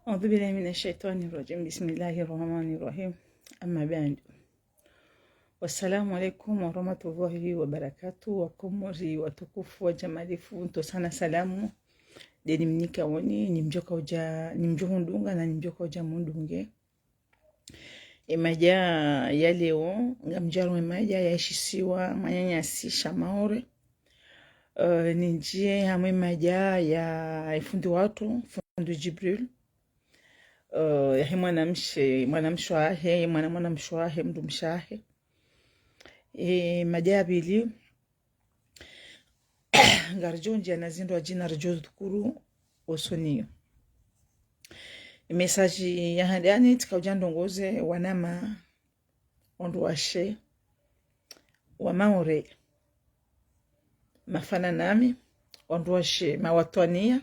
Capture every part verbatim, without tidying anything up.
أعوذ بالله من الشيطان الرجيم. بسم الله الرحمن الرحيم. أما بعد. والسلام عليكم ورحمة الله وبركاته. Wakomori watukufu wa jamalifu, ntsotsana salamu. Nde nimnike woni, nimdjoka udja, nimdjo hundunga na nimdjoka udja mundunge. Emaja ya leo, ngamdjaro emaja ya eshisiwa mwananyasi sha Maore. Eh, nindjie hamwe emaja ya efundi watru, fundi Djibril. Eh, yahe mwanamshe, mwanamshe wahe, mwana mwanamshe wahe, mdrumshe wahe. Emaja ya pvili, ngaridjo ndjia na zindru adjina ridjo dhukuru osoni yo. Message ya handani tsika udja ndrongoze wanama, wandruwashe wa Maore, mafana nami, wandruwashe mawatwaniya,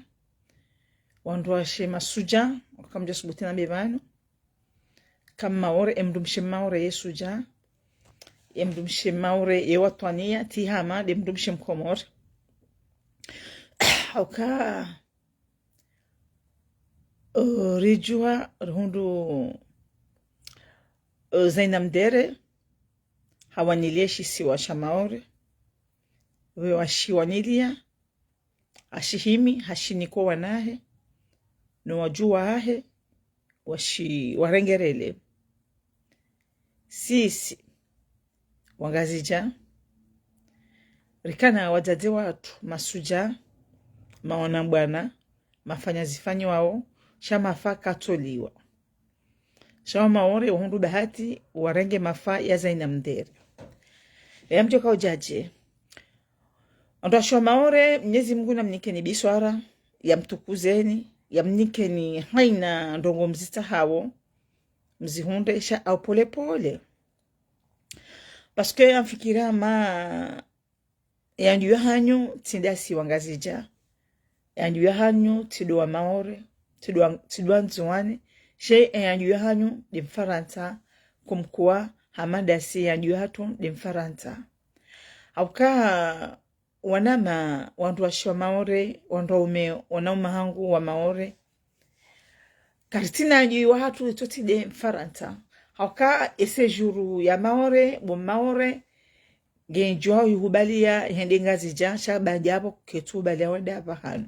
wandruwashe masuja, wakamdja subuti na be pvanu. Ka Maore, emdrumshe Maore ye suja, emdrumshe Maore ye watwaniya, tsi hama nde mdrumshe Mkomori. Hauka, eh, ridjuwa, rihundru, eh, Zaina Mdere, hawanilia eshisiwa sha Maore, pve washiwanilia, hashihimi, hashiniko wanahe, no wadjuwa wahe, washi, warengerele. Sisi, Wangazidja, rikana wadzadze watru, masuja, mawana bwana, mafanya zifanyiwao, sha mafa katsoliwa. Sha wa Maore wahundru bahati, warenge mafa ya Zaina Mdere. Eya mdjoka udjadje. Wandruwashe wa Maore, Mnyezi Mungu namnikeni biswara, yamtukuzeni, yamnikeni haina ndrongo mzitsahao, mzihundre sha au pole pole. Parce que yamfikira ma, eyandjiyo hanyu tsi ndasi Wangazidja, eyandjiyo hanyu tsi ndo wa Maore, tsi ndo wa, tsi ndo wa Ndzuwani, sha eyandjiyo hanyu nde Mfarantsa, comme quoi hama ndasi eyandjiyo hatru nde Mfarantsa. Hauka wanama, wandruwashe wa Maore, wandruwaume, wanaume hangu wa Maore, karitsina yandjiyo hatru itso tsi nde Mfarantsa. Hauka e séjour ya Maore, bo Maore, ngendjo hau ihubalia, hende Ngazidja, sha baanda yapvo ketsu hubalia wende apvahanu.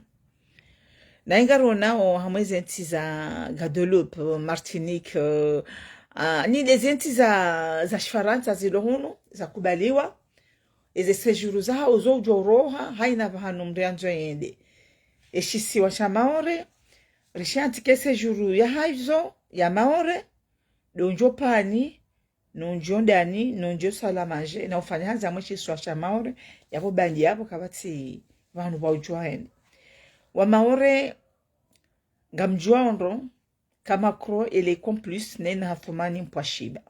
Na inga ronao hamwe zentsi za Guadeloupe, Martinique, eh, ah, ni nde zentsi za, za Shifarantsa zilo hunu, zakubaliwa. Eze séjour zahao zo udjo uroha, haina pvahanu mndru yandzo yende. Eshisiwa sha Maore, rishantike séjour yahazo, ya Maore, ndo ndjo pvani, no ndjo ndani, no ndjo salamandje, na ufanya hazi hamwe shisiwa sha Maore, yapvo baanda yapvo kapvatsi pvanu pva udjo wende. Wa Maore, ngamdjuwao ndro, ka Macron, il est complice, nena Athumani mpvwa shiba.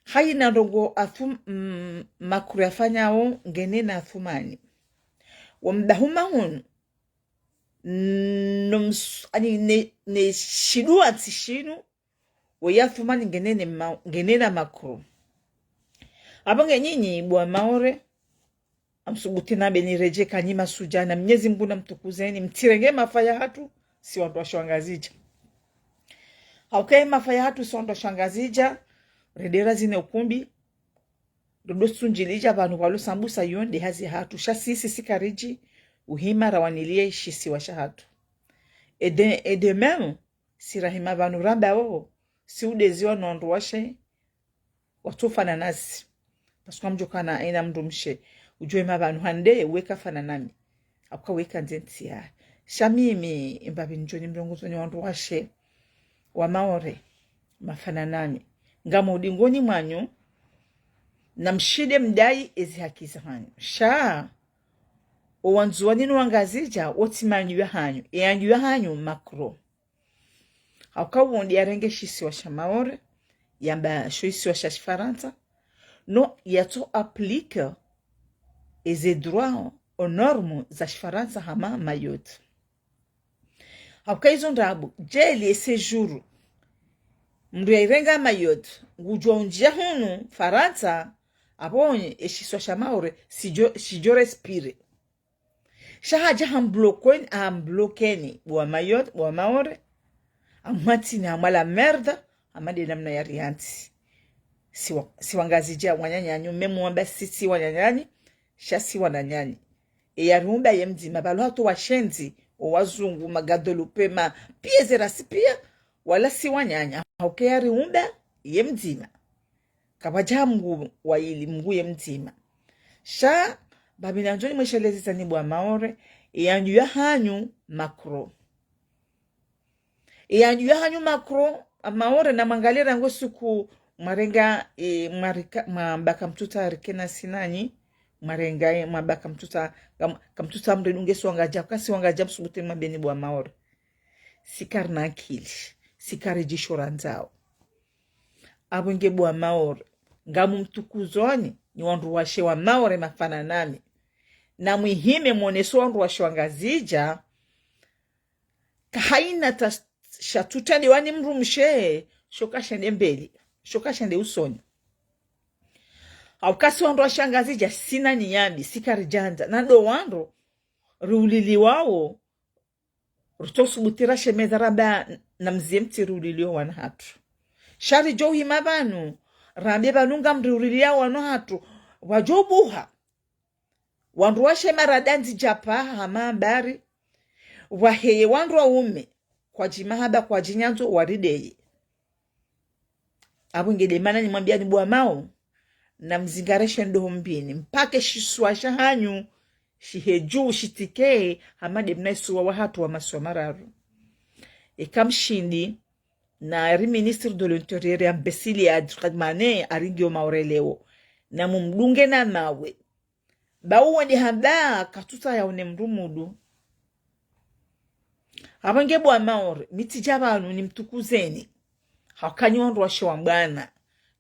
Haina ndrongo Athum-, mm, Macron yafanyao ngenena Athumani. Wamdahuma hunu, no ms-, ani ne, ne shiduwa ntsi shinu, woyi Athumani ngenene ma-, ngenena Macron. Apvo nge nyinyi bo wa Maore, amsubuti na be niredjee ka nyi masuja na Mnyezi Mungu namtukuzeni, mtsirenge mafa yahatru, si wandruwashe wa Ngazidja. Hauka ye mafa yahatru si wandruwashe wa Ngazidja, redera zine ukumbi, dodo sundjilidja pvanu pvalo sambusa yo nde hazi yahatru, sha sisi si karidji, uhima rawanilie shisiwa shahatru. Et de, et de même, si rahima pvanu ramba wo, si udeziwa no wandruwashe, watso fana nasi. Parce que ngamdjo kana haina mndru mshe, udjo hima pvanu hande, weka fana nami. Hauka weka nde ntsi ya. Sha mimi, mbapvi ndjo nimrongozo nyi wandruwashe wa Maore, mafana nami. Ngamo udingoni mwanyu, namshinde mdai ezi haki zahanyu. Sha, o Wandzuwani no Wangazidja, wo tsi mandjiyo hanyu, eyandjiyo hanyu Macron. Hauka wo nde yarenge shisiwa sha Maore, yamba sho isiwa sha Shifarantsa, no yatso applique eze droit aux normes za Shifarantsa hama Mayotte. Hauka izo ndrabo, djeli e séjour, mndru yairenga Mayotte, ngudjo undjia hunu Farantsa, apvo onye, eshisiwa sha Maore, shidjo, shidjo respirer. Sha hadja hamblokeni, hamblokeni bo wa Mayotte, bo wa Maore. Hamwatsini hamwala merde, hama nde namna yariantsi. Si wa, si wangazidja wananyanyu, memu wamba si, si wananyanyu, sha si wananyanyu. E yariumba ye mdzima, pvalo hatru washenzi, o wazungu, ma Guadeloupe, ma, piya ze rasi piya, wala si wananya, hauka yariumba ye mdzima. Kapvadja Mngu wa yili, Mngu ye mdzima. Sha, babi nandzo nimwesheleze zanyi bo wa Maore, e yandju yahanyu Macron. E yandju yahanyu Macron, a Maore namwangalie rangu suku mwarenga, e, mwarika, mwamba kamtsutsaha rike nasi nanyi, mwarenga, e, mwamba kamtsutsaha, kam-, kamtsutsaha mridunge si wangazidja, kasi wangazidja msubutu mwambeni bo wa Maore. Si karina akili, si karidjisho randzao. Apvo nge bo wa Maore, ngamumtukuzoni, nyi wandru washe wa Maore mafana nami. Namwihime mwonese wandru washe wangazidja, kahayina ta sha tsutrende wani mdrumshe, sho kashende mbeli, sho kashende usoni. Hauka si wandru washe wangazidja, si nanyi yambi, si karidjandza, na ndo wandru riuliliwao, rutsosubutu rashemeza ramba namzie mtsi riulilio wana hatru. Sha ridjo uhima pvanu, rambe pvanu ngamriulilio wana hatru, wadjo buha. Wandru washe maradandzi djapva hama mbari, waheye wandru waume, kwadji mahaba kwadji nyandzo warideye. Apvo nge nde mana nimwambiani bo wa Maore, namzingare she ndroho mbili, mpaka e shisiwa shahanyu, shihe dju, shitsike, hama nde mna isiwa wahatru wa masiwa mararu. Eka mshindi, na ri ministre de l'Intérieur, imbécile ya Dramane, aringiyo Maore leo, namumdunge na mawe. Ba uwo nde hamba katsutsaha yaone mdru mdru. Apvo nge bo wa Maore, mi tsidja pvanu nimtukuzeni. Hauka nyi wandru washe wa mbwana.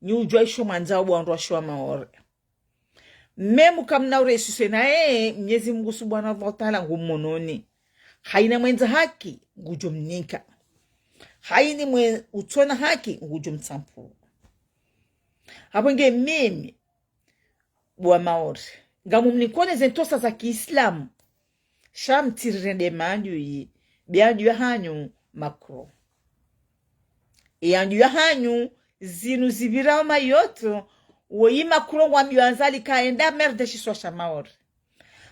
Nyi udjuwa isho mwandzao bo wandru washe wa Maore. Memu kamna uresuse naye, Mnyezi Mngu Subhanahu wa Ta'ala ngumononi. Hayina mwendza haki, ngudjo mnika. Hayina mwe utsona haki, ngudjo mtsampu. Apvo nge mimi, bo wa Maore, ngamumnikone ze ntrosa za kiislamu. Sha mtsirire nde mandju yi, be yandju yahanyu Macron. E yandju yahanyu zinu zipvirao Mayotte, woyi Macron ngwambiyo Azali kaenda merde shisiwa sha Maore.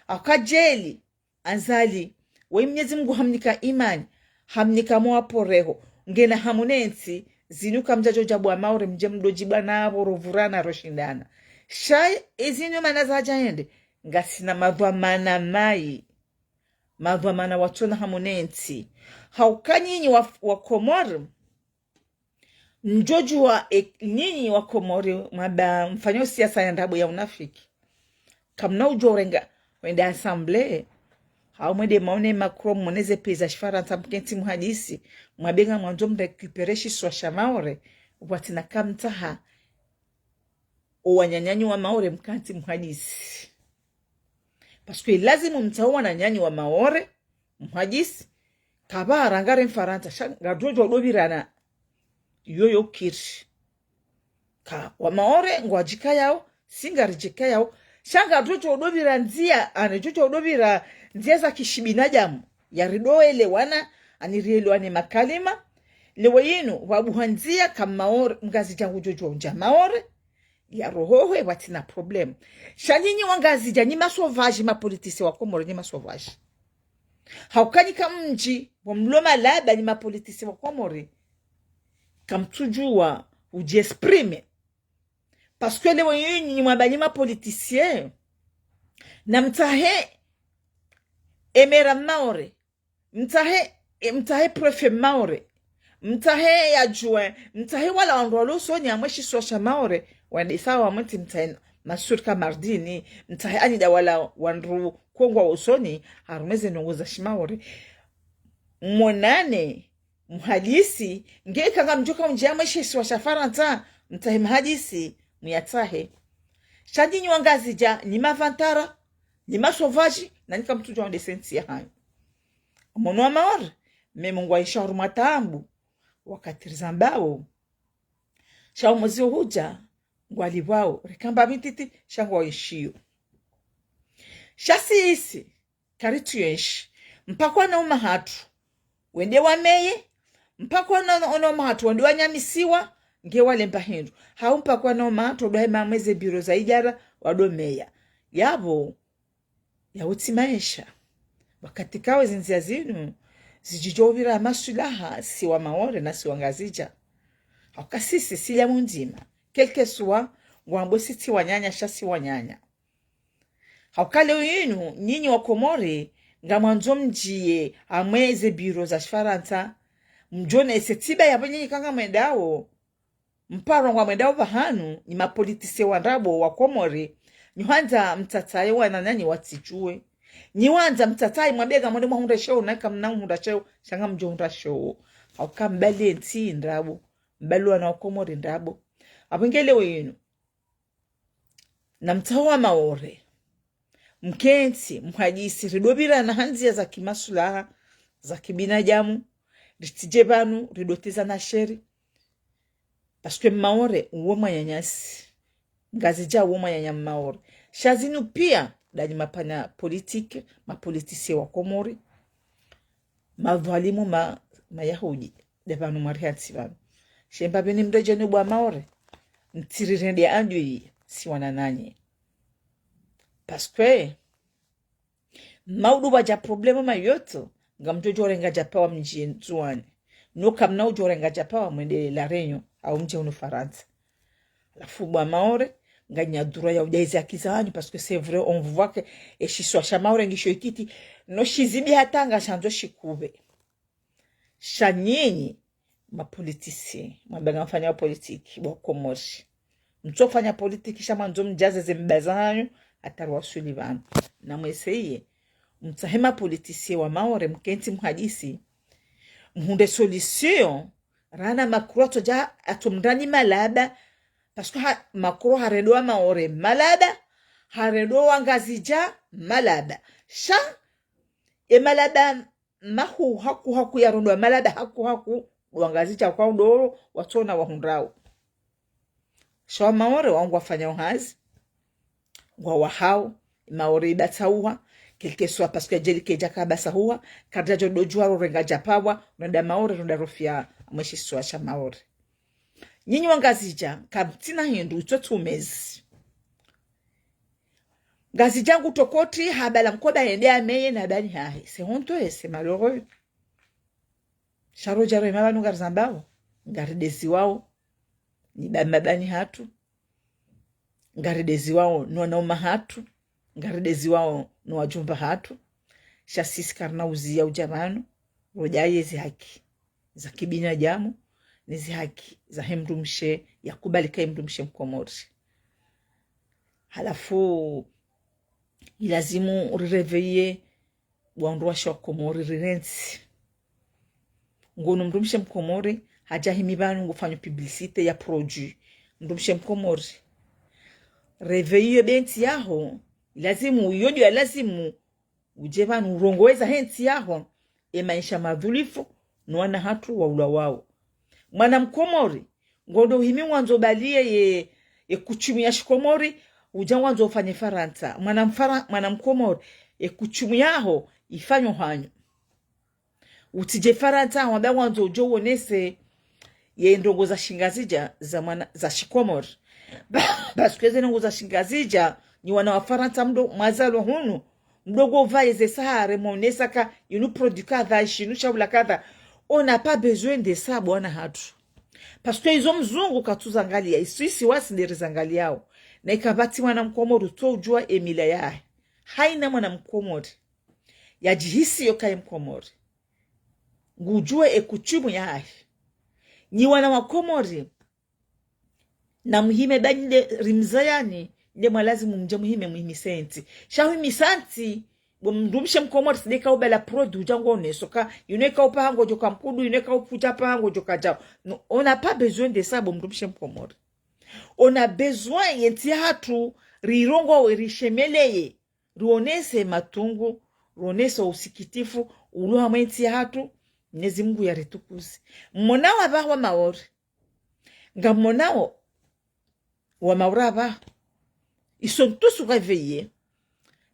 Hauka djeli, Azali, woyi Mnyezi Mngu hamnika imani, hamnika mwa poreho, ngena hamu ne ntsi, zinu kamdjadjo dja bo wa Maore mdje mdodjibwa na pvo rovurana roshindana. Sha ezinu mana zadja yende, ngasina madhwamana mayi. Madhwamana watsona hamu ne ntsi. Hauka nyinyi wa, wa Komori, mdjodjuwa e, nyinyi wa Komori, mwamba mfanyo siasa ya ndrabo ya unafiki. Kamna udjo urenga, wende assemblée. Hau mwende maone Macron, mwone ze pays za Shifarantsa, mkentsi muhadisi, mwambe ngamwandzo mrécupérer shisiwa sha Maore, pvwatsina kamtsaha, o wananyanyu wa Maore mkentsi muhadisi. Parce que lazimu mtsahe o wananyanyu wa Maore, muhadisi, kapva rangare Mfarantsa, sha ngadjodjo udopvirana. Yoyo kiri. Ka wa Maore ngwadjikayao, si ngaridjikayao. Sha ngadjodjo udopvira ndzia, ani djodjo udopvira ndzia za kishibinadamu. Yaridoelewana, ani rielewane makalima. Leo yinu, wabuha ndzia ka Maore, Mngazidja ngudjodjo undja Maore. Ya rohohe, pvwatsina problème. Sha nyinyi Wangazidja, nyi ma sauvages, ma politiciens wa Komori, nyi ma sauvages. Hauka nyi kamdji, bo mlo malaba nyi ma politiciens wa Komori, kamtsudjuwa udji exprimer. Parce que leo yinu nyi mwamba nyi ma politiciens, namtsahe e maire Maore, mtsahe, e, mtsahe préfet Maore, mtsahe adjoint, mtsahe wala wandru walo usoni amwe shisiwa sha Maore, wende sawa wamwentsi mtsahe Mansour Kamardine, mtsahe anyi nda wala wandru kongwa usoni, harumwa ze ndrongoo za Shimaore. Monane, muhadisi, nge eka ngamdjoka undjia amwe shisiwa sha Farantsa, mtsahe muhadisi, muyatsahe. Sha nyinyi Wangazidja, nyi ma vantards, nyi ma sauvages, na nyi kamtsudjuwa wende se ntsi yahanyu. Mwana wa Maore, mimi ngwaishio harumwa taabu, wakati rizambao. Sha umwezi uhudja, ngwalipvwao, rikamba mititi, sha ngwaishio. Sha sisi, karitsu yenshi. Mpaka wana uma hatru wende wameye, mpaka wana, wana uma hatru wende wanyamisiwa, nge walemba hindru. Hau mpaka wana uma hatru wende wahime mweze biro za idara wende wameya. Yapvo, yautsi maesha. Wakati kawe zindzia zinu zidjidjo upvira maswilaha si wa Maore na si wa Ngazidja. Hauka sisi silya mundzima. Quel que soit, ngwambo sitsi wananya sha si wananya. Hauka leo inu, nyinyi wa Komori, ngamwandzo mdjiye hamwe ze biro za Shifarantsa, mdjone ese tiba yapvo nyinyi ka ngamwendao, mparo ngwamwendao pvahanu, nyi mapolitise wa ndrabo wa Komori, nyi hwandza mtsatsaye wananyanyu watsidjuwe. Nyi hwandza mtsatsaye mwambe ngamwende mwahundre sheo, na kamna uhundra sheo, sha ngamdjo hundra sheo. Hauka mbali entsi ndrabo, mbali wana wa Komori ndrabo. Apvo nge leo inu, na mtsaho wa Maore, mkentsi, mhadisi, ridopvirana ha ndzia za kimaswilaha, za kibinadamu, ritsidje pvanu, ridotezana sheri. Parce que Maore, uwo mwananyasi. Ngazidja uwo mwananya Maore. Sha zinu pia, ndanyi mapanya politique, mapolitise wa Komori, madhwalimu ma, mayahudi. Nde pvanu mwari hatsi pvanu. Shemba pveni mredjeni bwa Maore. Mtsirirende andui si wananyanyu. Parce que, maudu wadja problème Mayotte, ngamdjo djorenga djapawa mdji Ndzuwani. No kamna udjorenga djapawa mwende La Réunion, au mdje hunu Farantsa. Halafu bwa Maore, nganyina droit ya udja ezi haki zanyu, parce que c'est vrai, on voit que eshisiwa sha Maore ngisho ititi, no shizibi hata ngashandzo shikupve. Sha nyinyi, mapolitise, mwambe ngamfanyao politique, bwa Komori. Mtsofanya politique, sha mwandzo mdjaze ze mba zanyu, hata rwaswili pvanu. Na mweseye, mtsahe mapolitise wa Maore, mkentsi mhadisi, mhundre solution, rana Macron atsodja atsomrani malaba, parce que ha, Macron harendo wa Maore malaba, harendo wa Ngazidja malaba. Sha, e malaba mahu, haku, haku yarendo wa malaba, haku, haku, wa Ngazidja kwa undoro, watsona wahundrao. Sha wa Maore wao ngwafanyao hazi, ngwawahao, Maore ibatsa uha, quel que soit, parce que djeli kedja kabasa uha, kadja djo dodjuwa rorenga djapawa, ronda Maore, ronda rofia mweshisiwa sha Maore. Nyinyi wa Ngazidja, kamtsina hindru, utsotsi umezi. Ngazidja ngu tokoti, habala mkoba yende ameye na bani hahe. C'est honteux, c'est malheureux. Sha rodja rema pvanu ngarizambao, ngarideziwao, ni ba mabani hatru, ngarideziwao, no wanauma hatru, ngarideziwao, no wadjomba hatru, sha sisi karina uziya udja pvanu, rodja yezi haki za kibinadamu, nezi haki za he mdrumshe, yakubali ka he mdrumshe Mkomori. Halafu, ilazimu urireveille, wandru washe wa Komori rirentsi. Ngono mdrumshe Mkomori, hadja himi pvanu ngufanyo publicité ya produit. Mdrumshe Mkomori. Réveille iyo be ntsi yaho, ilazimu, iyo ndiyo ya lazimu, udje pvanu urongowe za he ntsi yaho, e maesha madhulifu, no wana hatru waulawao. Mwana Mkomori, ngondo himi wandzo baliye ye, ye kuchumu ya Shikomori, udja wandzo ufanye Farantsa. Mwana Mfara-, mwana Mkomori, ye kuchumu yaho, ifanyo hanyu. Utsidje Farantsa, wamba wandzo udjo uonese ye ndrongo za Shingazidja, za mwana, za Shikomori. Parce que ze ndrongo za Shingazidja, ni wana wa Farantsa mdo, mwazalwa hunu, mdo ngovaye ze sahare, mwonesa ka, inu produit kadha, shinu shaula kadha. On n'a pas besoin de ça, bwana hatru. Parce que izo mzungu katsuzangalia, isu isiwa si nde rizangaliao. Na ikapvatsi mwana Mkomori, utso udjua emila yahe. Haina mwana Mkomori yadjihisi yo ka ye Mkomori. Ngudjue e kuchumu yahe. Nyi wana wa Komori, na muhime ba nyi nde rimzayani, nde mwalazimu mdje muhime muhimise ntsi. Sha huhimisa ntsi, bo mdrumshe Mkomori tsi nde ka ubala produit udja ngoneso ka, inu eka upaha ngodjo ka mkudu, inu eka upvudja paha ngodjo ka djao. Non, on n'a pas besoin de ça, bo mdrumshe Mkomori. On a besoin ye ntsi yahatru, rirongowe, rishemeleye, rionese matungu, rionese usikitifu, ulo hamwe ntsi yahatru, Mwenyezi Mungu yaritukuze. Mmonao apvaha wa Maore. Ngammonao wa Maore apvaha. Ils sont tous réveillés.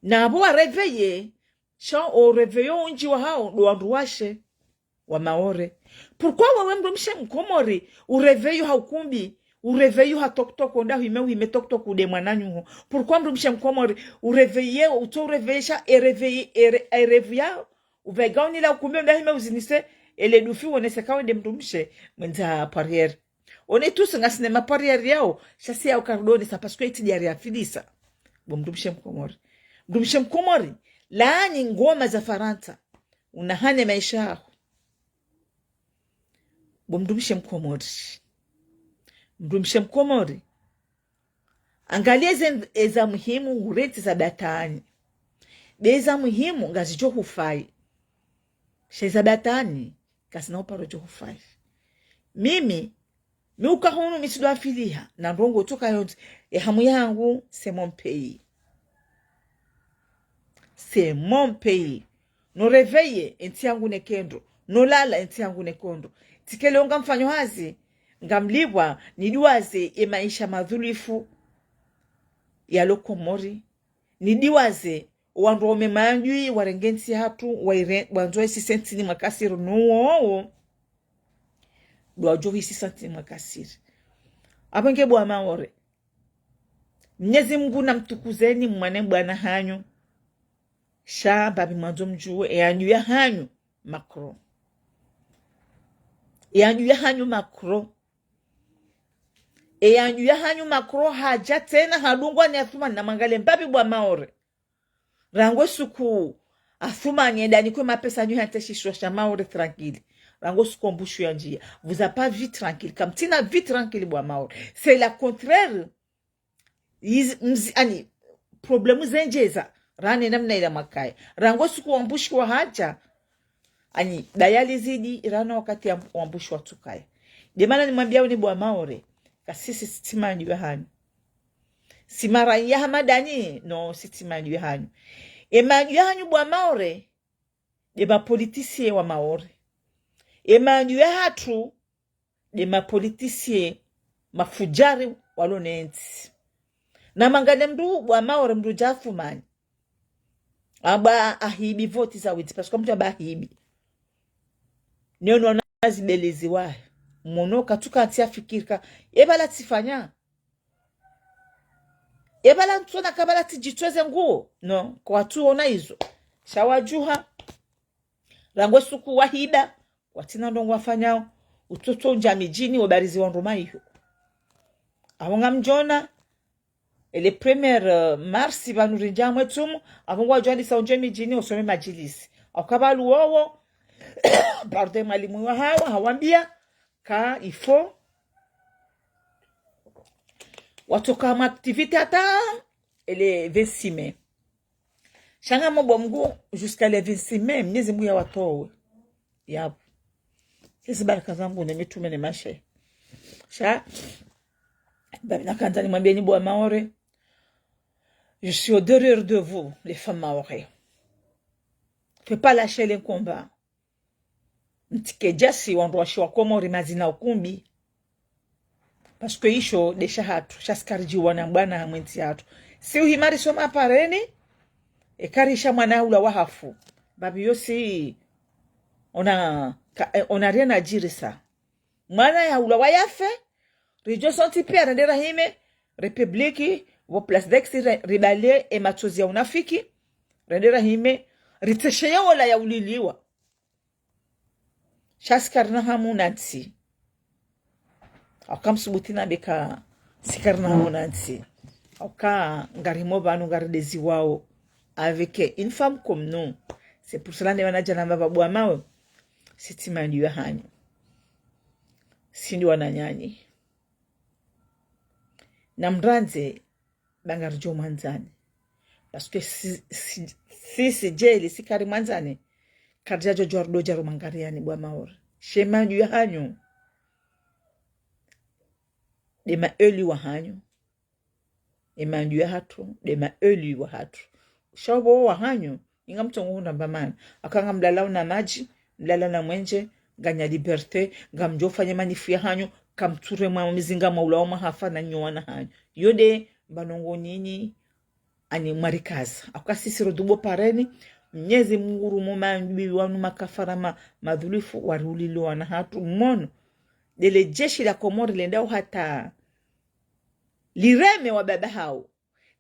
Na apvo wa réveillés, Sha o réveil undji wahao ndo wandru washe wa Maore. Pourquoi wewe mdrumshe mkomori, o réveil ha ukumbi, o réveil ha toktok, nda hime uhime toktok ude mwananyaho? Pourquoi mdrumshe mkomori, o réveil, utso réveil sha, e réveil, e ré-, e rêve ya, uvega unila ukumbi, nda hime uzinise, ele dufi wonese ka wende mdrumshe, mwendza pariere. One tusi ngasina mapariere yao, sha si yao kardonesa, parce que itsi diari afilisa. Bo mdrumshe mkomori. Mdrumshe mkomori, laani ngoma za Farantsa. Unahane maesha yaho. Bo mdrumshe mkomori. Mdrumshe mkomori. Angalia eze, eza muhimu urentsi za batwani. Be eza muhimu ngazidjo hufai. Sha eza batwani, kazina uparo djo hufai. Mimi, mi uka hunu mi tsidwa filiha, na ndrongo tsoka yontsi, e hamu yangu, c'est mon pays. C'est mon pays. No réveiller, entsi yangu neke ndro. No lala, entsi yangu neke ndro. Tsikele o ngamfanyo hazi, ngamlipvwa, nidiwaze e maesha madhulufu yalo Komori. Nidiwaze, wandru waume mandjwi, warenge ntsi hatru, waire-, wandzo isise ntsini mwa kasiri, no wowo. Ndo wadjo hisisa ntsini mwa kasiri. Apvo nge bo wa Maore. Mnyezi Mungu namtukuzeni mwane bwana hanyu. Sha mbapvi mwandzo mdjuwe, e adui ya hanyu, Macron. E adui ya hanyu, Macron. E adui ya hanyu, Macron, hadja tsena hadungwa ni Athumani na mwangalie mbapvi bo wa Maore. Rangu suku Athumani enda nikwe mapesa nyu hantsi shisiwa sha Maore tranquille. Rangu suku Mbushi yandjia. Vous a pas vu tranquille. Kamtsina vie tranquille bo wa Maore. C'est la contraire. Yizi, mzi, ani, problème zendjeza. Rane namna ila makaya. Rangu suku Wambushi wahadja. Ani, dayali zidi, irana wakati ya Wambushi watsukaya. Nde mana nimwambiao ni bo wa Maore. Ka sisi si tsi maadui ya hanyu. Si maraya ha madani, no, si tsi maadui ya hanyu. E maadui ya hanyu bo wa Maore, nde ma politiciens wa Maore. E maadui ya hatru, nde ma politiciens mafudjari walo nentsi. Na mwangalie mndru bo wa Maore mndru dja Athumani. Amba ahibi voti za witsi, parce que mndru amba ahibi. Neo nona zibelezi wahe. Mwono katsuka ntsi afikiri ka. Eba la tsifanya. Eba la ntsona kabala tsidjitweze nguo. No, kwatsuona izo. Sha wadjuha. Rangu suku wahiba. Kwatsina ndrongo wafanyao. Utsotso undja midjini wabarizi wandru mayiho. Apvo ngamdjona. Ele premier, euh, mars pvanu rindja mwe tsumu. Apvo ngwadjo andisa undje midjini usome madjilisi. Au kabalu wowo. Pardon, mwalimu wahao, hawambia. Ka il faut watsoka mwa activité hata ele vingt-six mai. Sha ngamomba Mngu jusqu'à le vingt-six mai, Mnyezi Mngu yawatowe. Yapvo. Sisi baraka za Mngu ne mitrume ne mashehe. Sha, mbapvi nakandza nimwambieni bo wa Maore. Je suis au derrière de vous, les femmes mahorais. Faut pas lâcher le combat. Mtsike djasi wandru washe wa Komori mazina ukumbi. Parce que isho nde sha hatru, sha si karidjiwana mbwana hamwe ntsi hatru. Si uhima risoma pareni, eka risha mwana hula wahafu. Mbapvi yo si, on a, ka-, eh, on a rien à dire ça. Mwana yahula wayafe, ridjo sontsi pia rende rahime, République, pvo Place d'Aix, re-, ribalie e matsozi ya unafiki, rende rahime, ritseshe ye wola ya uliliwa. Sha si karina hamu na ntsi. Au ka msubuti nambe ka si karina hamu na ntsi. Au ka ngarimo pvanu ngarideziwao. Avec une femme comme nous. C'est pour cela nde mana djana mbapvi bo wa Maore. Si tsi maadui ya hanyu. Si ndi wananyanyu. Na mrandze ba ngaridjo mwandzani. Parce que si, si, si, si djeli, si kari mwandzani, karidja djo djo ardodja ro mangariani bo wa Maore. She maadui ya hanyu. Nde ma élus wa hanyu. E maadui ya hatru, nde ma élus wa hatru. Sha wo wa hanyu, inga mtsongo hundra mbamana. Aka ngamlalao na madji, mlala na mwenje, nganya liberté, ngamdjo fanya manifu ya hanyu, kamtsure mwa mizinga mwa ulawa mwa hafa na nyo wana hanyu. Yo nde, mbanongo nyinyi, ani mwarikaza. Aka sisi rodubo pareni, Mnyezi Mungu rumu mandjwi wanu makafara ma, madhulufu wariulilo wana hatru mwono. Ndele jeshi la Komori lendao hata lireme wababa hawo.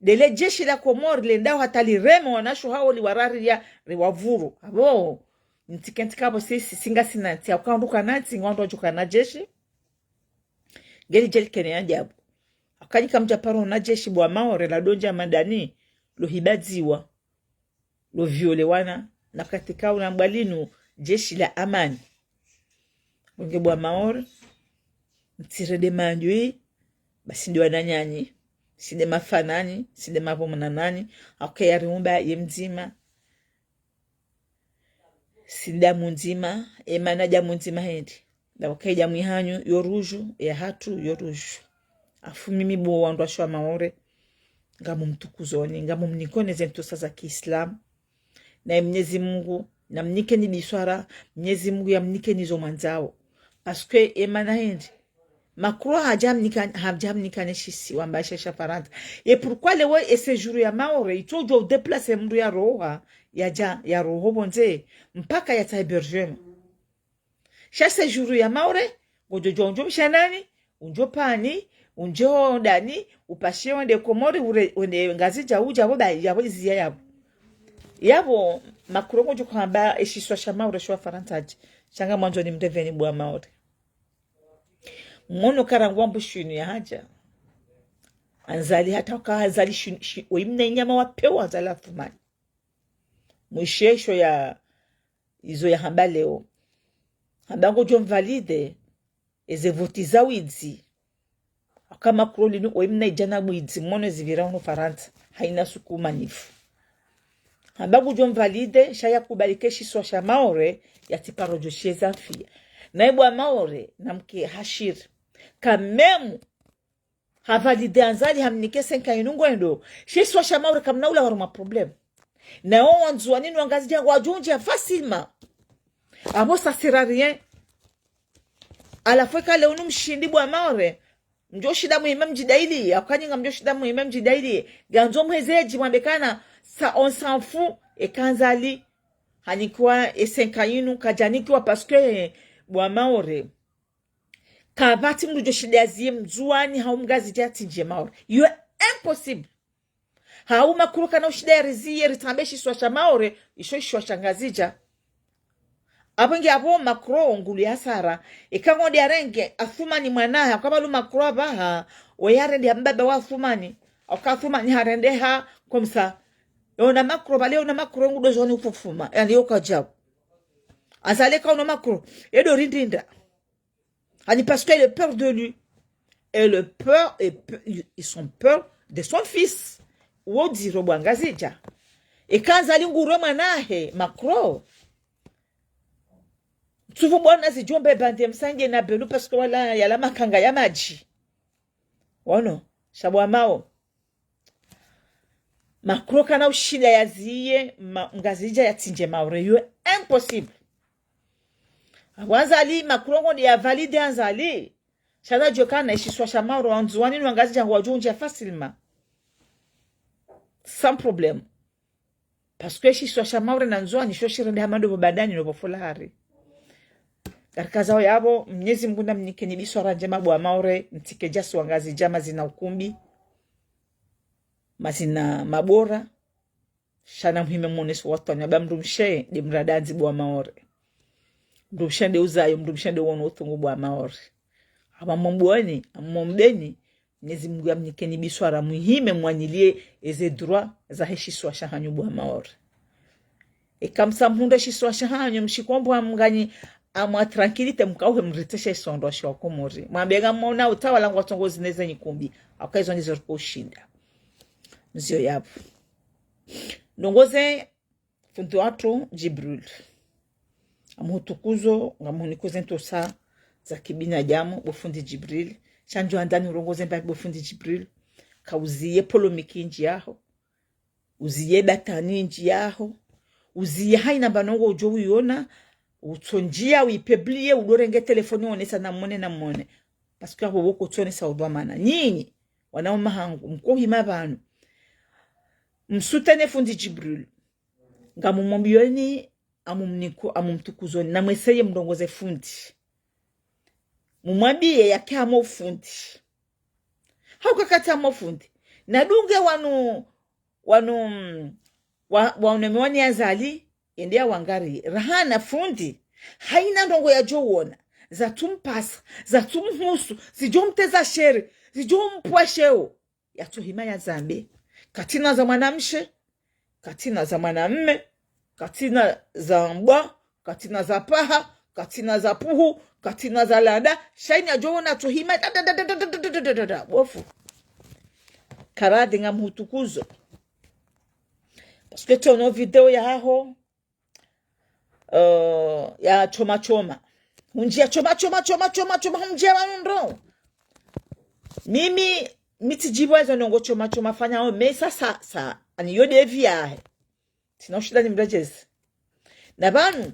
Ndele jeshi la Komori lendao hata lireme wanasho hawo liwarariya riwavuru. Apvo, ntike ntika apvo sisi, si ngasina ntsi, hauka wandru kana ntsi, ngwandru wadjo kana jeshi. Ngeli jeshi kene ya ajabu. Hauka nyi kamdjaparo na jeshi bo wa Maore ladondja madani, lohibadziwa, loviolewana, na katika una mbwalinu jeshi la amani. Bo nge bo wa Maore, mtsirende mandjwi, basi nde wananyanyi, si nde mafananyi, si nde mapvo mwananyanyi, hauka yariumba ye mdzima, si nda mdzima, emana dja mdzima hindri. Nda wakaidja mwihanyu yo rouge, ya hatru yo rouge. Afu mimi bo wandru washe wa Maore, ngamumtukuzoni, ngamumnikoni ze ntusa za kiislamu. Naye Mnyezi Mungu, namnikeni biswara, Mnyezi Mungu yamnikeni zo mwandzao. Parce que emana hindri, Macron hadja mnika, hadja mnika ne shisiwa mbashe sha Farantsa. Et pourquoi leo e séjour ya Maore, itsodjo déplacer mndru ya roha, yadja, ya roho pvondze, mpaka yatsahe hébergement. Sha séjour ya Maore, ngodjo djuwa undjo Mshanani, undjo Pangani, undjo Ndani, upashe wende Komori, ure, wende Ngazidja, udja apvo ba, yapvo iziya yapvo. Yapvo, Macron ngodjo hamba e shisiwa sha Maore sha Farantsa hadji. Sha ngamwandzo nimreveni bo wa Maore. Mwono ka rangu wambu shinu ya hadja. Azali hata waka Azali shinu, shi, oyi mna inyama wa pewu Azali Assoumani. Mwishe isho ya, izo yahamba leo. Hamba ngodjo mvalide, eze voti za widzi. Hauka Macron linu oyi mna idjana mwidzi, mwono zipvira hunu Farantsa, haina suku manifu. Hamba ngudjo mvalide, sha yakubali ke shisiwa sha Maore, yatsiparo djo shieza mfiya. Naye bo wa Maore, namke hashiri. Quand même, havalide Azali hamnike cinq ans inu ngwendo, shisiwa sha Maore kamna ula waruma problème. Na wo wandzuwani no Wangazidja ngwadjo undjia facilement. Apvo ça sert à rien. Halafu eka leo unu mshindi bo wa Maore, mdjo shinda muhime mdjidaili, hauka nyi ngamdjo shinda muhime mdjidaili. Ngandzo muheze dji mwambe kana, ça on s'en fout, eka Azali hanikiwa e cinq ans inu, kadjanikiwa parce que bo wa Maore, kapvatsi mndru djo shinda yaziye Mndzuwani hau Mngazidja yatsindje Maore. Yo impossible. Hau Macron kana ushinda yariziye ritsambe shisiwa sha Maore, isho shisiwa sha Ngazidja. Apvo nge apvo Macron nguli hasara. Eka ngonde yarenge Assoumani mwanahe, hauka pvalo Macron apvaha, oyi yarende ha mbaba wa Assoumani. Hauka Assoumani harende ha, comme ça. Yona Macron, pvale yona Macron ngudo zoni ufufuma. Yani yoka djabu. Azali eka uno Macron, yedo rindinda. Hani parce qu'elle a peur de lui. Elle a peur, et pe-, ils sont peur de son fils. Wo dziro bo Wangazidja. Eka Azali nguro mwanahe, Macron. Tsuvu bona zidjombe bande msange na belu parce que wala yala makanga ya madji. Wono, sha bo wa Maore. Macron kana ushinda yaziye, ma, Ngazidja yatsindje Maore. Yo impossible. Apvo Azali, Macron ngonde yavalide Azali. Sha nadjo kana ishisiwa sha Maore, Wandzuwani no Wangazidja ngwadjo undjia facilement. Sans problème. Parce que ishisiwa sha Maore na Ndzuwani, sho shirende hama ndo pvo Badani no pvo Fulahari. Karikazao yapvo, Mnyezi Mungu namnikeni biswara ndjema bo wa Maore, mtsike djasi Wangazidja mazina ukumbi, mazina mabora, sha namuhime mwonese watwani, amba mndru mshe nde mradandzi bo wa Maore. Mndru mshe nde uzayo, mndru mshe nde wono utungu bo wa Maore. Amba mwombeni, mwombeni, Mnyezi Mungu yamnikeni biswara muhime mwaniliye eze droit zahe shisiwa shahanyu bo wa Maore. Eka msa mhundre shisiwa shahanyu, mshikombo amnganyi amwa tranquillité mkauhe mriteshe isondro shiwa Komori. Mwambe ngamwona utawala ngwatsongo zine zenyi kumbi. Hauka izo ndizo riko ushinda. Mzio yapvo. Ndrongoze fundi watru Djibril. Amuhutukuzo, ngamuhunikuze ntusa za kibinadamu, bo fundi Djibril. Sha ndjo handani urongoze mba bo fundi Djibril. Ka uziye polémique ndji yaho. Uziye batani ndji yaho. Uziye haina mba nongo udjo uyona. Utsondjia, uyipublie, udorenge telefoni wonesa na mwone na mwone. Parce que apvo pvoko tsonesa udhwamana. Nyinyi, wanaume hangu, mkohima pvanu. Msoutenez fundi Djibril. Ngamumwambiyoni, amumniku, amumtukuzoni, namweseye mrongoze fundi. Mumwambiye yake hama ufundi. Hauka katsi hama ufundi. Nadunge wanu, wanu, mm, wa, wa uneme wani Azali, yende yawangari. Rahana fundi, haina ndrongo yadjo wona, zatsumpasa, zatsumhusu, zidjo mteza shere, zidjo mpwa sheo. Yatsohima yazambe. Katsina za mwanamshe, katsina za mwanamme, katsina za mbwa, katsina za paha, katsina za puhu, katsina za landa. Sha haina yadjo wona yatsohima, da, da, da. Bofu. Karadi ngamhutukuzo. Parce que tsono video yaho, euh, ya choma choma. Hundjiya choma, choma, choma, choma, choma, hundjiya pvanu ndro. Mimi, mi tsidjibu ezo ndrongo choma, choma fanyao, mais sa, sa, sa, ani yo devi yahe. Tsina ushinda nimredjeze. Na pvanu,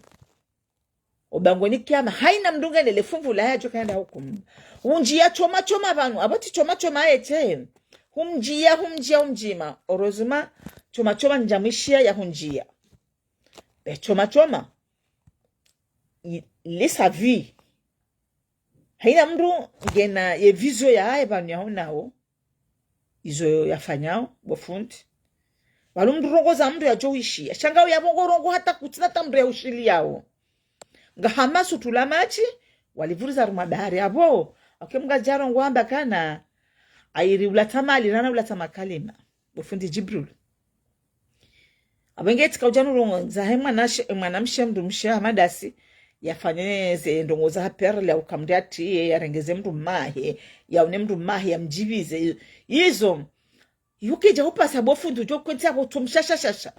obangweni kiyama, haina mndru nge nele fumvu lahe yadjo kaya nda hukumu. Hundjiya choma, choma pvanu, apvo tsi choma, choma ete. Humdjiya, humdjiya, humdjima. Heureusement, choma, choma ndjamwishiya ya hundjiya. Be choma choma. I, il est sa vie. Haina mndru ngena ye vision yahahe pvanu yahonao. Izo yafanyao, bofundi. Pvanu mndru rongoza mndru yadjo wishiya. Sha ngawe yapvo ngorongoa hata kutsina hata mndru yahushiliyao. Nga hama sutu la madji, walipvuriza harumwa bahari apvo. Ake mngadjarongoa amba kana, airi ulatsa mali, rana ulatsa makalima. Bofundi Djibril. Apvo nge tsika udja nurongoza he mwanashe, mwanamshe mndrumshe Hamadasi, yafanye ze ndrongo za perle, ya ukamri ati, ye yarengeze mndru mmahe, yaone mndru mmahe, yamdjivize. Izo, yukidja upasa bofundi, udjo kwentsi apvo utsomshasha shasha.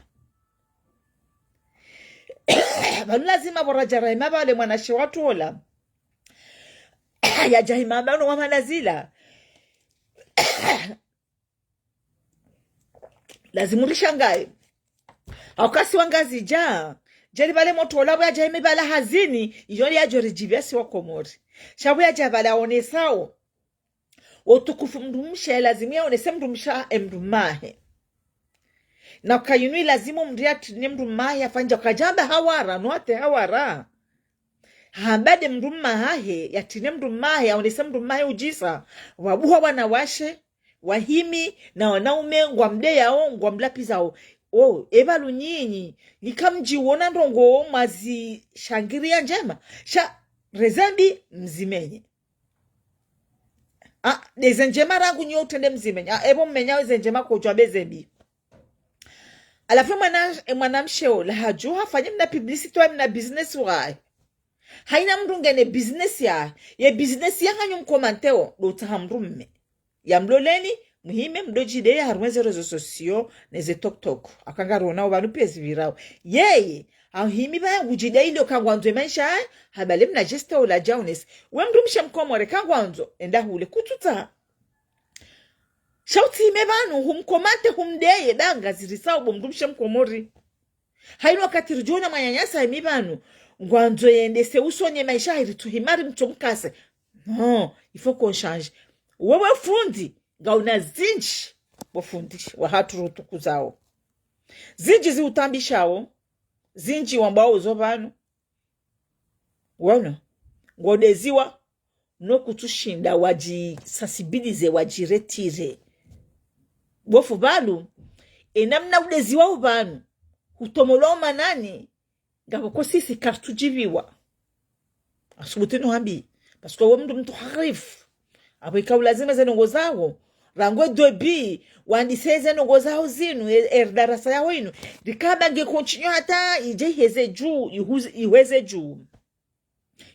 Pvanu lazima pvo radja rahima pvale mwanashe watru ola. Yadja hima pvanu wa mana zila. Lazima urishangaye. Hauka si wangazidja. Djeli pvale motru ola pvo yadja himi pvala hazini, iyo yadjo ridjiviya si wa Komori. Sha pvo yadja pvala onesao. Utukufu mndrumshe, lazima yaonese mndrumshe e mndru mmahe. Na uka yinu ilazimu mndru yatrine mndru mmahe, yafanye dja ukadjamba hawara, no ate hawara. Hamba nde mndru mmahe, yatrine mndru mmahe, yaonese mndru mmahe udjisa. Wabuha wanawashe, wahimi, na wanaume, ngwamdeyao, ngwamlapvizao. O, epvalu nyinyi, yika mdjiwona ndrongo mwazishangiriya ndjema. Sha, rezembi, mzimenye. Ah, ndeze ndjema rangu nyi utrende mzimenye. Ah, epvo mmenyao eze ndjema kodjwa be zembi. Halafu mwana, e mwanamshe ola hadjuha hafanye mna publicité wa mna business wahe. Haina mndru ngene business yahe. Ye business yahanyu mkomanteo, ndo utsaha mndru mme. Yamloleni, muhime mdo djideya harumwa ze réseaux sociaux, neze TikTok. Aka ngaronao pvanu piya zipvirao. Yeye, hahimi pvaya ngudjideyi ilo ka ngwandzo e maesha yahe, hapvale mna geste ola djaonese. We mndrumshe mkomori ka ngwandzo, enda hule kutsutsaha. Sha utsihime pvanu, humkomante, humdeye, ndanga zirisao bo mndrumshe mkomori. Haina wakati ridjona mwananyasi hahimi pvanu, ngwandzo yendese usoni e maesha yahe ritsuhima rimtsomkase. Non, il faut qu'on change. Wewe fundi, ngauna zindji, bofundi, wahatru rutukuzao. Zindji ziutambishao, zindji wambao zo pvanu. Wona, ngodeziwa, no kutsushinda wadji sensibiliser, wadji retirer. Bofu pvalu, e namna udeziwao pvanu, hutomolwa omanani, ngapvo ko sisi karitsudjiviwa. Asubuti nuhambi, parce que we mndru mtuharifu. Apvo ika ulazimu ze ndrongo zaho. Rangu e début, wandise ze ndrongo zaho zinu, e, e darasa yaho inu. Rikamba nge continue hata idje iheze dju, ihuze, iheze dju.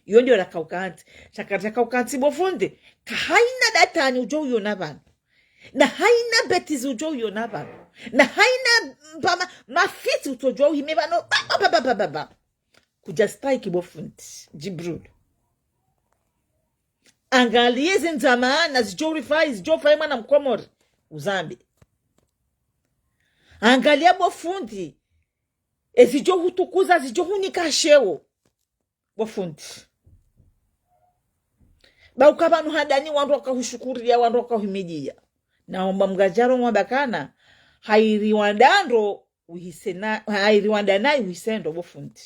Iyo ndiyo rakauka ntsi. Sha kari rakauka ntsi bofundi. Ka haina datani udjo uyona pvanu. Na haina bêtise udjo uyona pvanu. Na haina pvama, mafitsi utsodjo uhime pvanu. Ba, ba, ba. Kudja strike bofundi. Djibril. Angaliya eze ndzamana zidjo urifai, zidjo ufai mwana mkomori. Uzambe. Angaliya bofundi. Ezidjo hutukuza, zidjo hunika sheo. Bofundi. Ba uka pvanu handani wandru wakahushukuriya, wandru wakahimidiya. Naomba mngadjarongoa amba kana, hairi wandandro, uhise na, hairi wanda nayi uhise ndro bo fundi.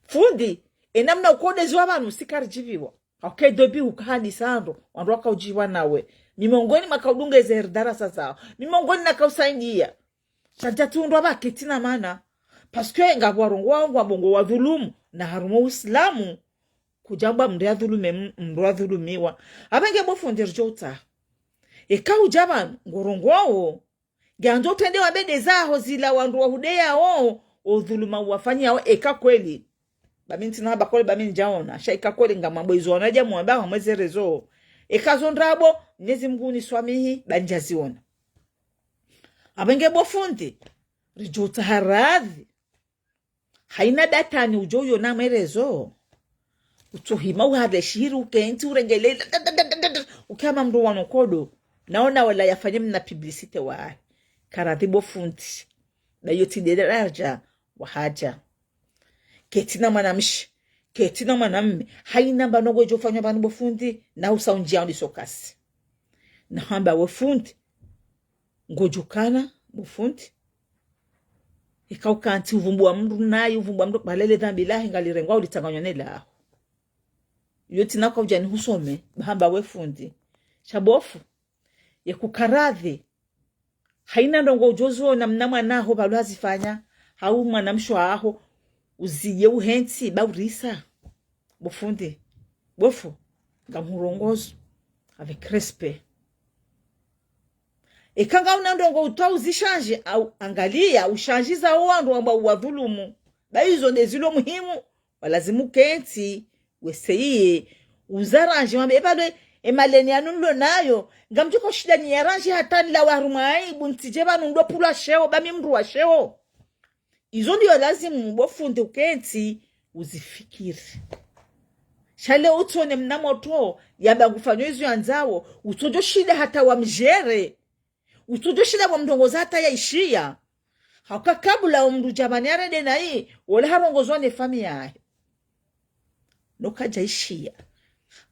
Fundi, enamna ukodezi wa pvanu sikaridjiviwa. Hauka edobi ukahadisa ndro, wandru wakaudjiviwa nawe. Mi mongoni mwakaudunga eze darasa zaho. Mi mongoni nakausaidia. Sha djatsi undru wapvaketsi na mana. Parce que ngapvo warongoao ngwambao ngwadhulumu, na harumwa Uislamu, kudjambwa mndru yadhulume m-, mndru yadhulumiwa. Apvenge bo fundi ridjo utsaha. Eka udja pvanu, ngorongoao, ngiandzo utrende wambe ndezaho zila wandru wahudeyao, odhuluma uwafanyao, eka kweli. Ba mi ntsina hamba kweli, ba mi ndjaona. Sha eka kweli ngamwambao izo wanadamu wambao hamwe ze réseaux. Eka zo ndrabo, Mnyezi Mngu uniswamihi, ba ndjaziona. Apvenge bo fundi, ridjo utsaha radhi. Haina datani udjo uyona mwe réseau. Utsohima uhadre shiri ukentsi urengelele. Ukama mndru wano kodo. Naona wala yafanye mna publicité waye. Karadhi bo fundi. Ba iyo tsi daraja wahadja. Ketsi na mwanamshe. Ketsi na mwanamme. Haina mba ndrongo idjo fanywa pvanu bo fundi. Na usa undjia undi sokasi. Na hamba we fundi. Ngodjukana, bo fundi. Eka ukantsi uvumbua mndru nayi, uvumbua mndru, pvalele dhambi lahe ngalirengwa ulitsanganywa ne laho. Iyo tsina kaudja nihusome, ba hamba we fundi. Sha bo fundi. Ye kukaradhi. Haina ndrongo udjo ziona mna mwanaho pvalo hazifanya, hau mwanamshe waho, uziye uhentsi, ba urisa. Bo fundi. Bo fundi. Ngamhurongozo. Avec respect. Eka ngauna ndrongo utsoa uzishandji, au angalia, ushandji zao wandru wambao uwadhulumu. Ba izo ndezilo muhimu, walazimu ukentsi, weseye, uzarandji, wambe, epvalo, emaleni yanu nilo nayo, ngamdjo ka ushinda niyarandji hata nilawe harumwa aibu, ntsidje pvanu ndo pvulwa sheo, ba mi mndru wa sheo. Izo ndiyo lazimu bo fundi ukentsi uzifikiri. Sha leo utsone mna motro, yamba ngufanyo izo yandzao, utsodjo shinda hata wamdjere. Utsodjo shinda wamrongoza hata yaishiya. Hauka kabula omndru djamani yarende nayi, wola harongozwa ne famiyi yahe. No kadjaishiya.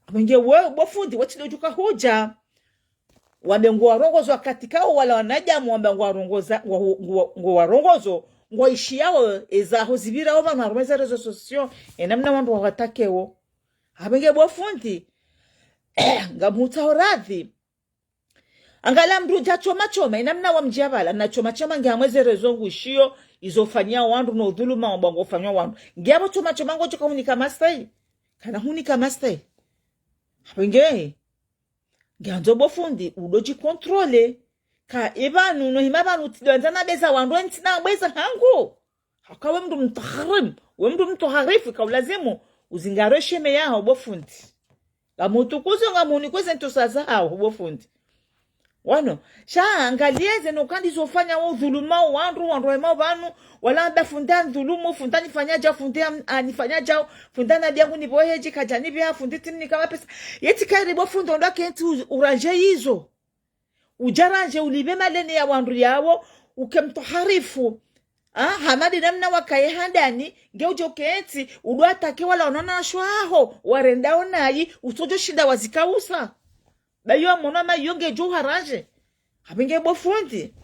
Apvenge we, bo fundi, watsi ndo djuka hudja. Wambe ngwarongoza wakati kao wala wanadamu wamba ngwarongoza, ngwa-, ngwa-, ngwarongozo, ngwaishiyao, ezaho zipvirao pvanu harumwa ze réseaux sociaux, enamna wandru wawatakeo. Apvenge bo fundi, ngamhutsaho radhi. Angalia mndru dja choma choma, enamna wamdjia pvala, na choma choma nge hamwe ze réseaux ngwishiyo, izo ufanyia wandru no dhuluma wamba ngofanywa wandru. Nge apvo choma choma ngodjo ka hunika mastehi. Kana hunika mastehi. Apvenge. Ngiandzo bo fundi, udo djikontrole. Ka epvanu, no hima pvanu, tsidwandza na beza wandru, ntsina beza hangu. Hauka we mndru mtwaharim, we mndru mtwaharifu, ka ulazimu, uzingare sheme yaho bo fundi. Ngamhutukuzo, ngamhuniko ze ntsusa zaho bo fundi. Wano, sha, angalia ze no kandi zo ufanya wo udhuluma wandru, wandru wema pvanu, wala amba fundi andhulumu, fundi anifanya dja, fundi am-, anifanya dja, fundi anambia ngunipvohe dji kadjanipvia, fundi tsimnika mapesa. Yetsi kairi bo fundi ondo akentsi u-, urandje izo. Udjarandje ulipve maleni ya wandru yawo, uke mtwaharifu. Ah, hama nde namna wakaye handani, nge udjo kentsi, udo atake wala wananyasho waho, warendao nayi, utsodjo shinda wazikausa. Ba iyo amono ama iyo ngedjo uharandje. Apvenge bo fundi.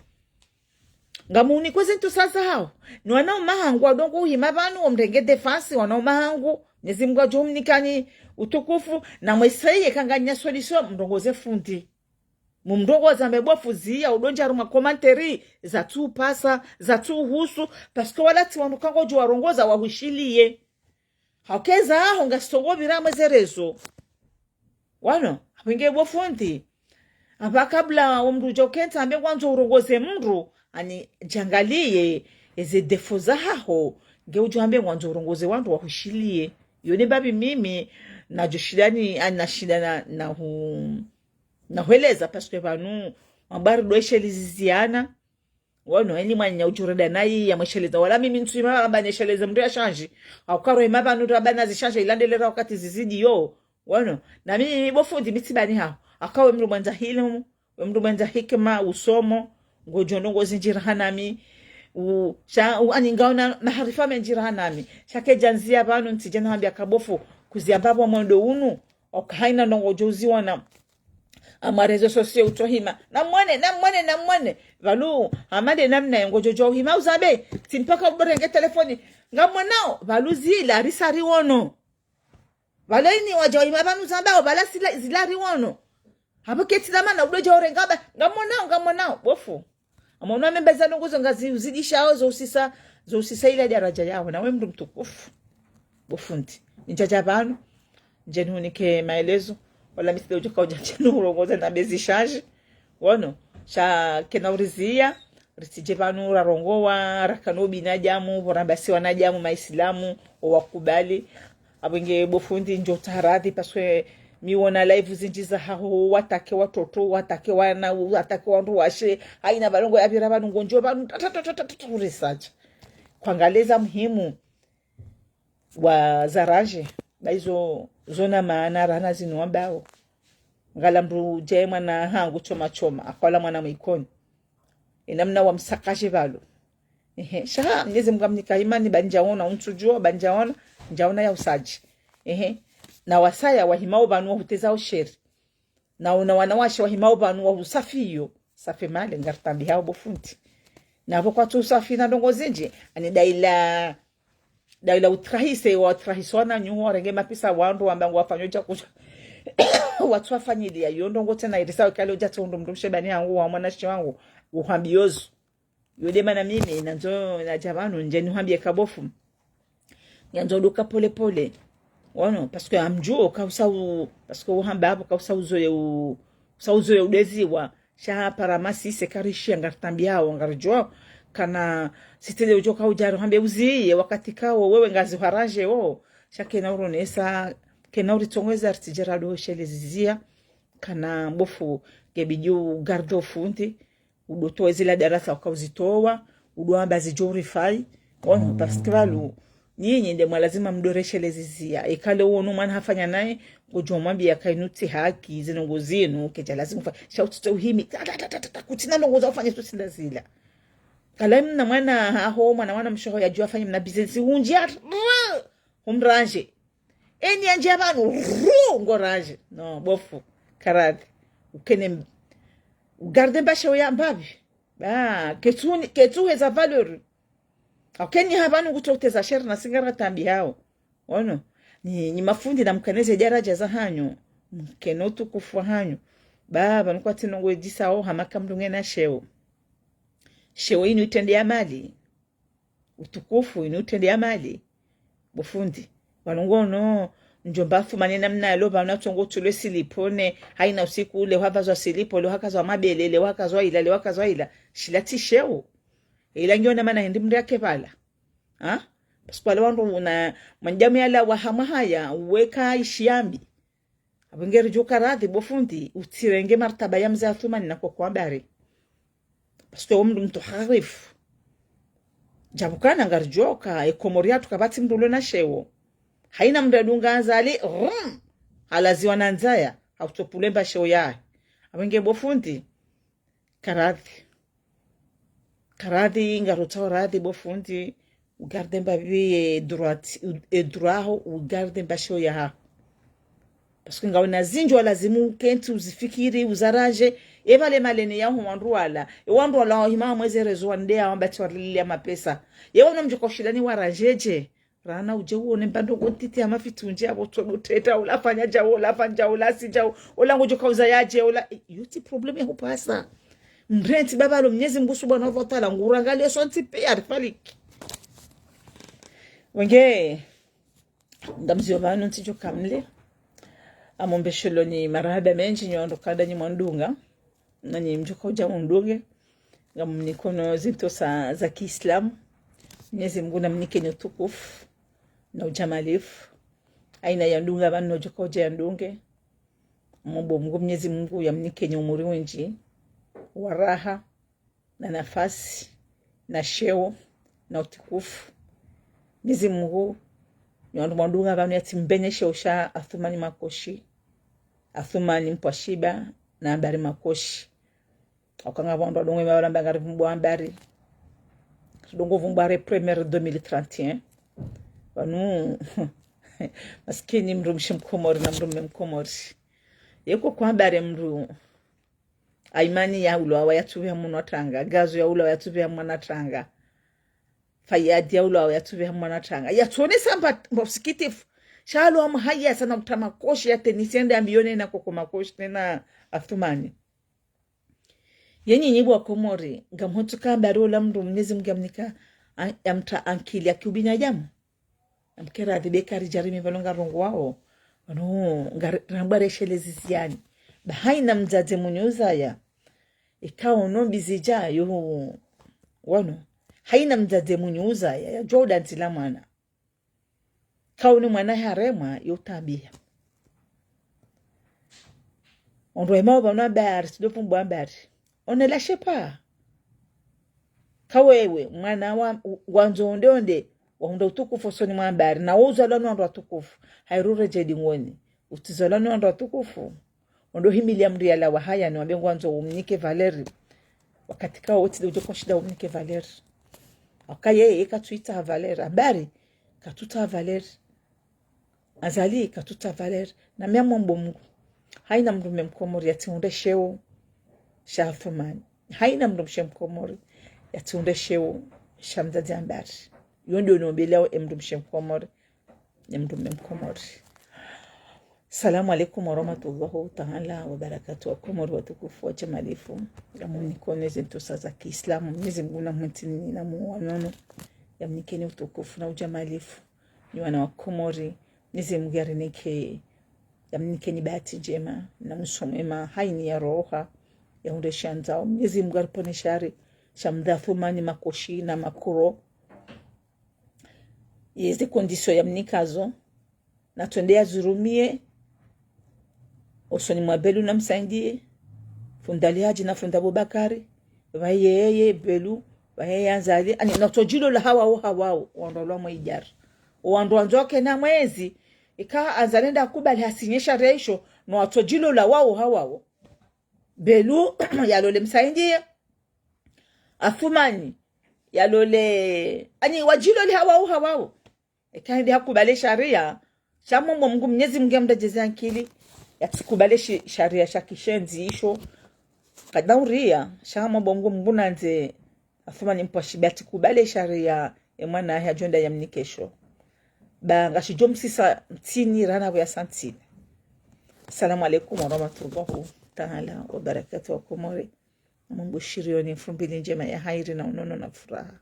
Ngamhuniko ze ntsusa zaho. Ni wanaume hangu wadongo uhima pvanu, wamrenge défense, wanaume hangu. Mnyezi Mngu adjo humnikani utukufu, na mweseye ka nganyina solution, mrongoze fundi. Mumrongoza mbe bo fundi ya udo ndja harumwa commentaire, zatsu upasa, zatsu uhusu, parce que wala tsi wandru ka ngodjo warongoza wahushiliye. Hauka ezaho ngasi tsongo pvira mwe ze réseaux. Wano, apvenge bo fundi. Apva kabula omndru udjo kentsi ambe ngwandzo urongoze mndru, ani djangaliye, eze défaut zahaho, nge udjo ambe ngwandzo urongoze wandru wahushiliye. Iyo nde mbapvi mimi, nadjo shinda ni, ani nashinda na, na hu-, na hueleza, parce que pvanu, mabari ndo esheli ziziana, Wano, eni mwananya udjo renda nayi ya mwesheleza. Wala mimi ntsu hima amba nesheleze mndru ya shandji. Hauka ro hima pvanu ndo amba nazishandje ilandelera wakati zizidi yo. Wano, na mimi bo fundi mi tsi bani haho. Hauka we mndru mwendza hilimu, we mndru mwendza hikima, usomo, ngodjo ndrongo zindji raha nami, u-, sha, u-, ani ngaona maharifa mendji raha nami. Sha kedja ndzia pvanu ntsidje nahambia ka bo fundi, kuziamba pvo mwendo unu, hauka haina ndrongo udjo uziona. Ama réseaux sociaux utsohima. Namwone, namwone, namwone. Pvalu, hama nde namna ye ngodjo djuwa uhima uzambe. Tsi mpaka uborenge telefoni. Ngamwonao, pvalu zila, risa riwono. Pvalo ini wadja wahima pvanu zambao, pvala sila, zila riwono. Hapvo ketsi na mana, udodja urenga ba, ngamwonao, ngamwonao. Bo fundi. Ama unu amemba za ndrongo zo ngazi uzidishao, zo usisa, zo usisa ila daraja yaho. Na we mndru mtukufu. Bo fundi. Nidja dja pvanu. Ndjeni hunike maelezo. Wala mi tsi de udjo ka udja ndjeni urongoze na bezi shanji. Wono. Sha kena uriziya. Ritsidje pvanu rarongowa, rakana ubinadamu, pvo ramba si wanadamu, maisilamu, owakubali. Apvo nge bo fundi ndjo taradhi, parce que mi wona live zindji zahaho, watake watoto, watake wana, watake wandru washe, haina pvalo ngo yapvira pvanu ngondjo pvanu, ta, ta, ta, urisacha. Kwangaliza muhimu wa zarandje, ba izo, zona maana rana zinu wambao. Ngala mndru djaye mwana hangu choma choma, akola mwana mwikoni. Ina mna wa msakaje pvalo. Ehe, sha, Mnyezi Mungu amnika imani, ba ndjaona, untsudjuwa, ba ndjaona, ndjaona ya usaji. Ehe, na wasaya wahimao pvanu wahuteza osheri. Na una wanawashe wahimao pvanu wahusafiyo. Safi male, ngaritambihao bo fundi. Na pvo kwatsu usafi na ndrongo zindji, ani daila, daila utrahise, watrahiswa na nyuho, warenge mapesa wandru, wamba ngo wafanyao dja kudja. Watsu wafanyiliya, yo ndrongo tsena irisa wekale udja tsi undru mndru mshe bani hangu, wa mwanashe wangu, uhambiozu. Yo de mana mimi, nandzo, nadja pvanu, ndjeni uhambie ka bo fundi. Nyandzo duka pole pole. Wono, parce que amdjuo, kausa u, parce que uhamba apvo, kausa uzoye u, kausa uzoye udeziwa. Sha para masi se karishi ngaritambihao, ngaridjuwa. Kana, sitele udjo ka udjaro, hambe uziye, wakati kawo, wewe ngazi harandje wo. Sha kena uronesa, kena uritsongeza ritsidjera do shele ziziya. Kana bo fundi, ngebidi ugarde o fundi. Udotowa zila darasa ukauzitowa, udoamba zidjo urifai. Wono, parce que pvalo, nyinyi nde mwa lazima mdoreshe le ziziya. Ekale uwono mwana hafanya naye, ngodjo mwambia ka inu tsi haki, zinu ngo zinu, kedja lazima ufa-, sha utsitso uhimi, ta, ta, ta, kutsina ndrongo za ufanya tso tsinda zila. Kala mna mwana haho, mwana wana mshe waho yadjuwa afanye mna business, hundjia, humrandje. Eni yandjia pvanu, ru, ngorandje. No, bo fundi, karadhi. Ukene m-, ugarde mbashe uya mbapvi. Ba, ketsu ni, ketsu heza valeur. Ukeni ha pvanu kutso uteza sheri na si ngaritambihao. Wono, ni, ni mafundi na mkaneze daraja zahanyu. Mkeno utukufu wahanyu. Ba, pvanu kwatsi ndrongo idjisao, hama ka mndru ngena sheo. Sheo inu itrende ya mali. Utukufu inu itrende ya mali. Bo fundi. Pvanu ngono, ndjomba afumane namna yalo pvanu atsongo utsulwe silipo ne, haina usiku ule, hwavazwa silipo, leo hakazwa mabele, leo hakazwa ila, leo hakazwa ila. Shila tsi sheo. Ila ngiona mana hindri mndru yake pvala. Ha? Parce que wale wandru una, mwanadamu yala wahamwa haya, uweka ishiyambi. Apvo ngeridjo karadhi bo fundi, utsirenge martaba ya mze Athumani na koko ambari. Parce que wo mndru mtuharifu. Djapvo kana ngaridjuwa ka, e Komori yatru kapvatsi mndru ulo na sheo. Haina mndru yadunga Azali, rum, halaziwa na ndzaya, hautsopvulemba sheo yahe. Apvo nge bo fundi, karadhi. Karadhi, ngarutsaho radhi bo fundi, ugarde mbapvi e droit, e droit ho, ugarde mbashe yaho. Parce que ngawona zindji walazimu ukentsi uzifikiri, uzarandje, e pvale malene yaho wandru wala, e wandru wala wahima mweze rezo wande yawamba tsi warililia mapesa. Ye wona mdjo ka ushindani warandje dje. Rana udje uone mbando kontiti ya mafitundji ya botso do teta, ola fanya dja, ola fanya dja, ola si dja, ola ngodjo kauza yadje, ola, eh, yo tsi problème ya hupvasa. Mrentsi baba lo Mnyezi Mngu Subhanahu wa Ta'ala, ngurangalie sontsi pia rifaliki. Wenge, ngamzio pvanu ntsidjo kamle. Amombeshelo ni marahaba mendji nyi wandru kanda nyi mwandunga. Nanyi mdjo ka udja mundunge, ngamnikono zintsosa za kiislamu. Mnyezi Mngu namnikeni utukufu na ujamalifu. Haina yandunga pvanu nodjo ka udja yandunge. Mumbo Mngu Mnyezi Mngu yamnikeni umuri windji, wa raha, na nafasi, na sheo, na utukufu. Mnyezi Mngu, nyi wandru mwandunga pvanu yatsimbenye sheo sha Athumani Makoshi, Athumani Mpwashiba, na Ambari Makoshi. Hauka ngapvo wandru wadunga ima walamba ngarivumbua Ambari. Ridunga uvumbua re premier deux mille trente et un. Pvanu, maskini mdrumshe Mkomori na mdrume Mkomori. Yeko kwa Ambari mdru, Aimani yaulawa yatsuviha mwana tranga. Gazo yaulawa yatsuviha mwana tranga. Fayadi yaulawa yatsuviha mwana tranga. Yatsonesa mba, mba usikitifu. Shalo amhaya sana uta makoshi ya tenisi ende ambiyo nena koko makoshi nena Athumani. Yenyi nyi bo Wakomori, ngamhotsu kamba rola mndru Mnyezi Mngu yamnika, a-, yamtra ankili ya kiubinadamu. Amkera adhibe kari jarimi pvalo ngarongowao. Pvanu, ngari-, rambwa reshelezi ziani. Ba haina mdzadze mwenye uzaya. Ikao no bizija yo. Wanu. Haina mdzadze mwenye uzaya. Ya djo uda ntsi la mwana. Kauni mwana haremwa yo tabia. Ondro emao pvanu habari, sido pvumbu habari. One la shepa. Kawewe, mwana wa, wandzo onde onde, wahundra utukufu usoni mwa habari. Na wo uzalwa ni wandru watukufu. Hairure jedi ngoni. Utsizalwa ni wandru watukufu. Ondo himili ya mndru yalawa haya ni wambe ngwandzo umnike valeur. Wakati kawo wote ujo kwa shida umnike valeur. Waka yeye katsuitsaha valeur. Habari, katsutsaha valeur. Azali, katsutsaha valeur. Na mi ngamomba Mngu. Haina mndru mme Mkomori yatsiundre sheo sha Athumani. Haina mndru mshe Mkomori yatsiundre sheo sha mdzadze Ambari. Yo ndio nombelao e mndru mshe Mkomori. Ne mndru mme Mkomori. Salamu alaikum warahmatullahi taala wabarakatuh. Wakomori watukufu wajamalifu. Ngamnikone ze ntsusa za kiislamu. Mnyezi Mngu namhentini na muwanono. Yamnikeni utukufu na ujamalifu. Nyi wana wa Komori. Mnyezi Mngu yarinike. Yamnikeni bahati njema. Na mwiso mwema. Haini ya roha. Yahundre sha ndzao. Mnyezi Mngu yaripvone shari sha mdha Athumani makoshi na makuro. Yeze condition yamnikazo, natsonde yazirumie, osoni mwa Belu na Msaidie, fundi Ali Hadji na fundi Abubakari, pvaye yeye Belu, pvaye yeye Azali, ani natsojilola hawao hawao, wandru walwa mwe idjara. Wandru wandzo wakena mwezi, ika Azali nda kubali hasinye sharia isho, no watsojilola wao hawao. Belu, yalole Msaidie, Athumani, yalole, ani wajilole hawao hawao. Eka hende hakubali sharia, sha momba Mngu Mnyezi Mngu yamredjeze ankili, yatsikubali shi-, sharia sha kishenzi isho. Kadauria, sha momba Mngu Mngu nandze, Athumani mpvashibe yatsikubali sharia, e mwana yahe ajo nda yamnike sho. Ba ngashidjo msisa mtsini rana kuya santsini. Assalamu alaikum warahmatullahi taala wabarakatuh Wakomori. Namumbushirioni mfumbili njema ya hairi na unono na furaha.